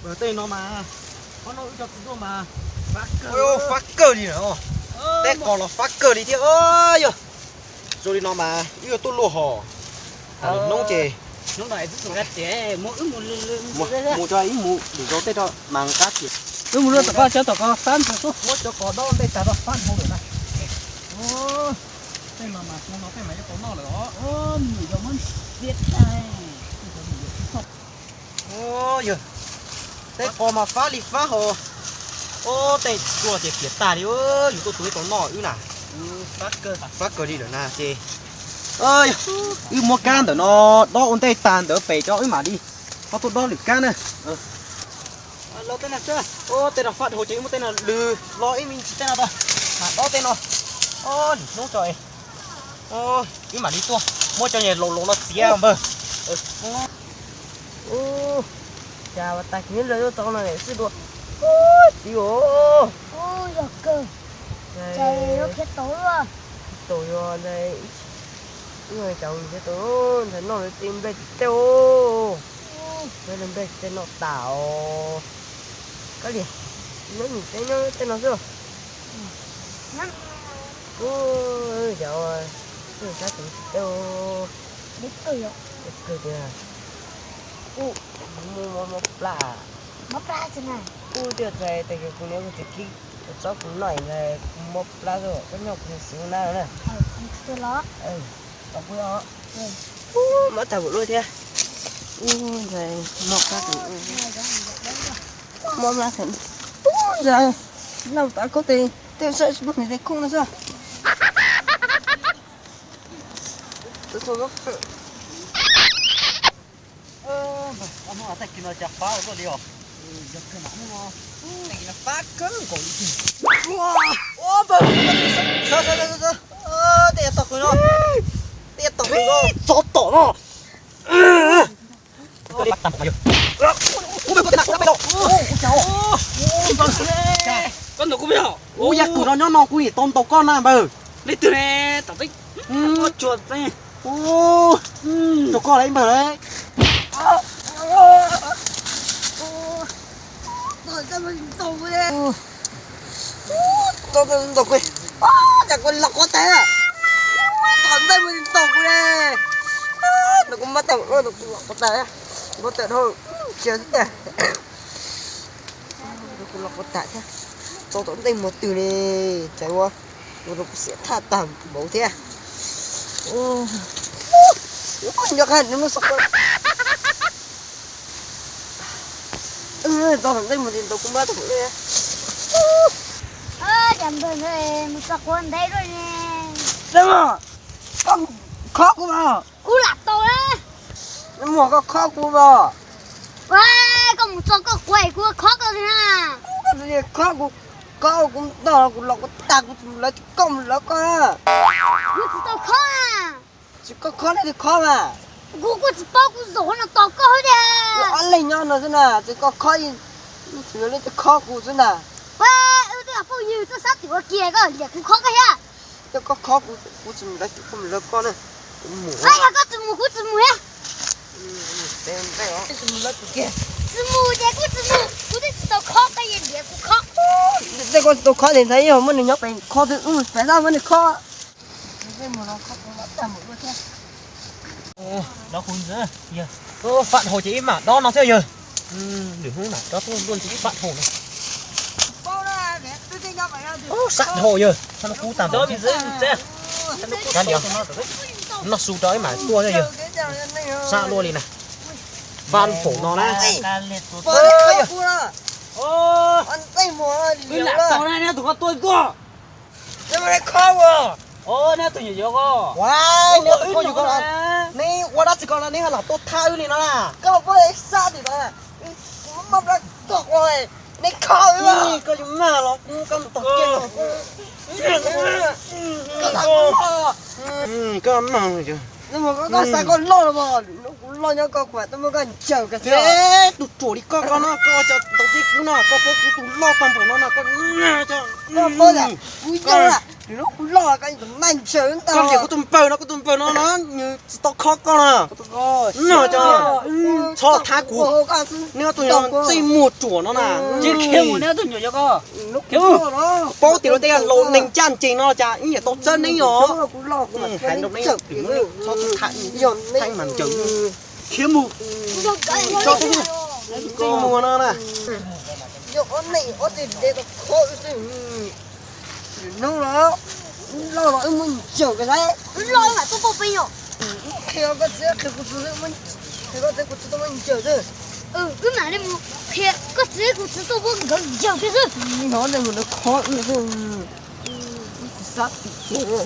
Tej no mas, qhov no wb cov txiv tuaj mas fab kawg li na. Tej qos los fab kawg li thiab. Yog zoo li no mas wb yuav tuaj luaj hos. Hnub ces hnub no mus tso ib mus lwm zaus tej rau mas qab tias wb mus luaj tom ko, cov tom ko fab ntxuag xwb. Muab cov qos dob ntej tas rau fab dhau lawm na. Tej no mas hnub no peb mas yuav tau noj lawm os. Nws yog muab txiab tag. Yog tej qos mas fab li fab hos. Ob, tej tuaj ces piam tag li, yus tuaj tus ib tau noj wb na. Fab kawg li lawm na ces wb muab kab ntawm no dob ua ntej tag ntawd pem rau wb mam li ho tuaj dob lwm kab na. Tej no fab dhau ces wb muab tej no lwm los ib me ntsis tej no tau, mam dob tej no. Lwm hnub tso es wb mam li tuaj muab cov nyuag laus laus no txiav npawg. Cas ua tag kiag lawv tuaj tau no sib dua. Ub, txiv os. Yog kawg. Ces yuav khiav tau luaj. Tau yuav ntawd, cov khiav tau ntawd noj lawv tej nplej tsis tau. Lawv tej nplej tsis tau noj tas os. Kab liam, nyob nim tej nyob tej no xwb. Ub, cov sab tus tsis tau. Kawg tiag. Ub, muaj mob plab. Mob plab tsis na. Ub, tiaj txais tes kuv niam kuv txiv kib kuv txob kuv noj ntag, kuv mob plab xwb, koj nyob kuv xwb na na. Tau pw os. Ub, mob tag vim luaj thiab. Ub, ntxhais mob plab, mob plab tag. Ub, ntxhais, noj tas koj tes, tej saib tsis muaj nws tej khoob no xwb. Hnub no cas fab ua luaj li os. Fab kawg nkaus li. Tej yav tog qws no, tej yav tog qws no, txov tom no. Ub, yam kwm no nyob no kuv yeej tau ntaus koj na npawg. Leej twg ne? Tom teb, tsuag teb. Ub, tsuag koj lawm npawg lauj. Tom ntej mus ntaus kuv, cas kuv los qhov tag. Tom ntej mus ntaus kuv li. Nws kuv mab tag, nws kuv los qhov tag, npau taws dhau, cia xwb tiag. Nws kuv los qhov tag thiab. Txog tom ntej mus twg li, cas ua ua rau kuv xiam thaj tag npaum thiab. Nyob qab nws muab xov ko. Txog tom ntej mus tis ntaus kuv mab tag npaum li. Cas npawg ntawd mus txog quav ntev luaj li. Khob kuv mas. Kuv lam tau na. Muag koj khob kuv mas. Koj mus txog koj quav kuv khob koj li na. Koj tsis khob kuv, khob kuv tag, kuv los kuv tag, kuv tsis mus lawv, koj mus lawv koj na. Kuv tsis tau khob na. Tsis koj khob leej twg khob mas. Kuv kuj tsis paub, kuv zaum no tos koj tiag. Ob leeg nyob no xwb na, tsis koj khob, tsis yog leej twg khob kuv xwb na. Wb twb phooj ywg, koj sab tim ua kiag koj liam kuv khob koj thiab. Yog koj khob kuv, kuv tsis mus lawv, kuv mus lawv koj na. Kuv mus. Yog koj tsis mus kuv tsis mus thiab. Tsis mus ces kuv tsis mus, kuv twb tsis tau khob koj yeej liam kuv khob. Tej koj tsis tau khob ces ntshai ib yam muaj neeg nyob pem khob twb ub pem no muaj neeg khob. Fab dhau ces ib mam dob no xwb yawg. Lwm hnub mam dob tuaj luaj ntxiv fab dhau no. Sab dhau yawg, kub tag. Kav liam, noj su rau ib mam tuaj yawg. Sab luaj li na. Fab phaum no na. Neb ua dab tsi ko no, neb ho lam tuaj thab wb li no na. Koj puas sab tim no, kuv maj plab koj, neb khob wb, koj yuav mag los koj mus tog kiag no. Koj mag, koj xav koj loj los mas. Loj nyob koj kuv mam tuaj muab koj ncaws kiag xwb. Tus ruam li koj, koj no koj cov tau teb kub no, koj paub kuv tus loj tag npaum no no, koj paub kuv yau lawm, kuv loj koj tus maj ncaws ntag. Koj liam kuv tus npawg no, kuv tus npawg no no nws tsis tau khob koj na. Txhob thab kuv, neb ob tug ntsej muag ruam no na. Paub tias luag tej laus neeg ncaj ncees no cas ib yam tau txawb neb os. Hais rau neb, txhob tham, thaij mas ncaws. Khiav mus. Tso ntsej muag no na. Hnub los loj los wb muab ncaws kiag saib. Loj mam tuaj pauj peb yom. Qhia koj txiv qhia kuv txiv, qhia koj txiv kuv txiv tuaj muab ncaws xwb. Wb mam li mus qhia koj txiv kuv txiv tuaj muab nkawd ncaws kiag xwb. Hnov tej mus lawv khob wb xwb. Sab tim kiag.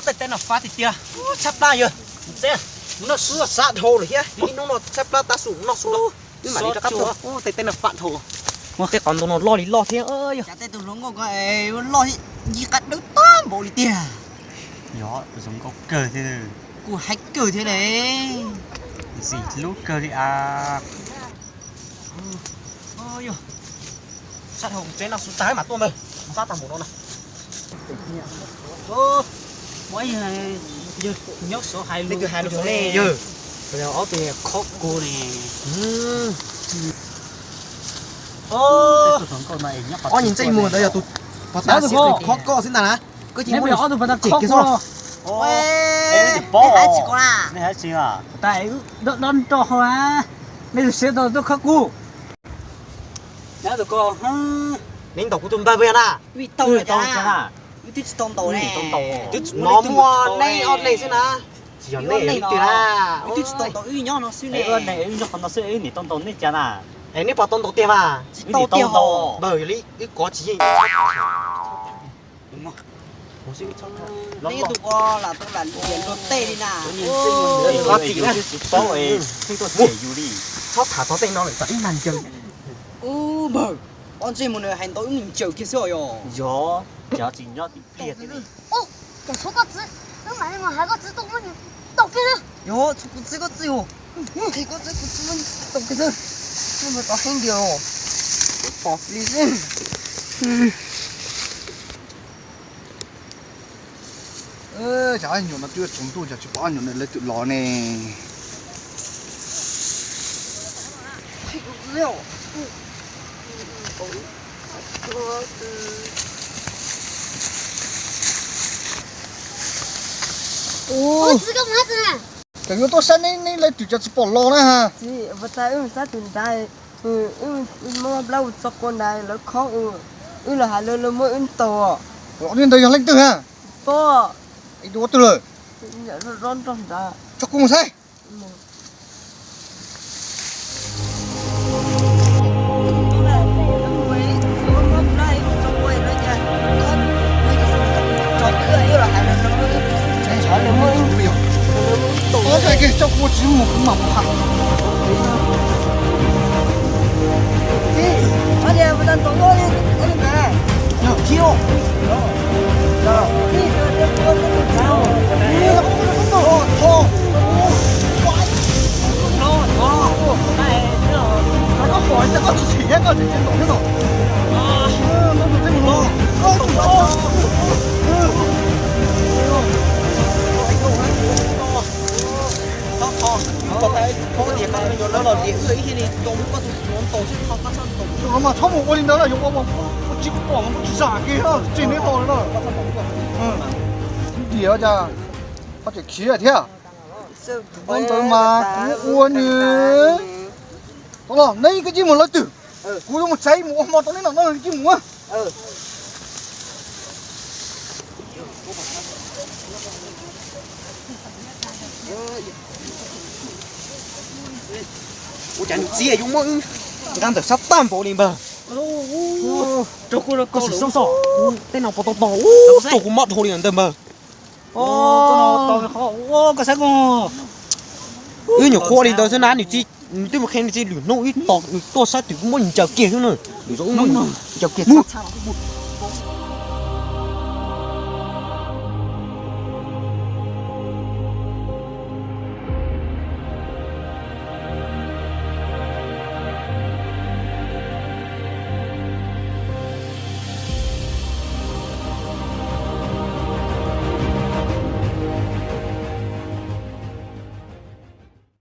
Tej teb no fab tiag tiag, tshaib plab yawg. Mus tsev, mus noj su. Sab dhau lawm thiab, ib hnub no tshaib plab tab sis mus noj su. Wb mam li rov qab tuaj. Tej teb no fab dhau. Tej qhov ntoo no loj li loj thiab. Cas tej tus hluas nkauj ko loj ncig qab dawb tag npaum li tiag. Yog zoo nkauj kawg thiab. Kuj haib kawg thiab ne. Ntxim hlub kawg li as. Sab dhau, mus tsev noj su tas mam tuaj ntag. Fab tag npaum no na. Nyob sov hais lus, hais lus ne yawg. Ob tug khob kuv ne. Ob ntsej muag ntawd yog tus pov tas khob koj xwb ntag na. Koj cia li muab ob tug pov tas khob kuv los. Dob nroj hauv, nej tus siav tau tuaj khob kuv. Neb ntaus kuv tus npawg puas yog na? Wb twb tsis tau ntaus. Nov muaj neb ob leeg xwb na. Tsis yog nej leej twg na. Wb twb tsis tau ntaus, wb nyob no xwb ne. Wb nyob qhov no xwb, wb nim tau ntaus nej cas na? Es neb puas tau ntaus tiag mas? Tsis tau tiag. Npawg, yog li wb kov tsis yeej. Neb tus ko lam tau lam liam luag tej li na. Tsis paub es tuaj cem yus li. Txhob tham txog tej no lawm, txog ib nag ncaws. Ub npawg, ob ntsej muag nws hais ntau wb mus ncaws kiag xwb os yog. Yog, cas tsis nyob tim pliag thiab ne. Ub, tsam tshuav koj txiv, wb mam li mus hais koj txiv tuaj muab nws ntaus kiag xwb. Yog, tshuav kuv txiv koj txiv os. Qhia koj txiv kuv txiv muab ntaus kiag xwb. Nws mas txaus heev tiag os. Pom li xwb. Cas nyuam no twb yuav tsaus ntuj cas tsis pom ob nyuam no lawv twb los ne. Ua, cas yuav tuaj saib neb, neb lawv twb cas tsis pom los na ha. Txiv, puas tas wb mus sab tus nrad, wb muab plab ua txog kua nrad lawv khob, wb los hais lawv, lawv muab wb ntaus. Los li ntawd yog leej twg ha? Tsis paub. Ib tug ua twg lawm? Nrog nrog nrad. Tso kuv mus saib. Tso kuv tsis mus kuv mam mus hais. Mas txhob mus ua li ntawd na, yuav ua mas ua tsis pom mas ua tsis zam kiag na, tseg neb tau na. Diam cas ho tseem khiav thiab. Ua ntawd mas kuv ua nws. Tau los neb koj cia mus lawv twg, kuv yuav mus tsev mus ua hmo rau neb noj no koj cia mus. Ua cas nws txiv yuav muab wb nqa ntawm sab tag npaum li npawg. Koj sim sab tod, tej no puas tau tau, ua rau kuv mob dhau li ntawd npawg. Wb nyuam qhuav li ntawd xwb na, nws tsis, nws twb mus qhia nws tsis lwm hnub wb tos nws tuaj sab twg kuv muab ncaws kiag xwb na. Lwm zaus wb muab ncaws kiag xwb.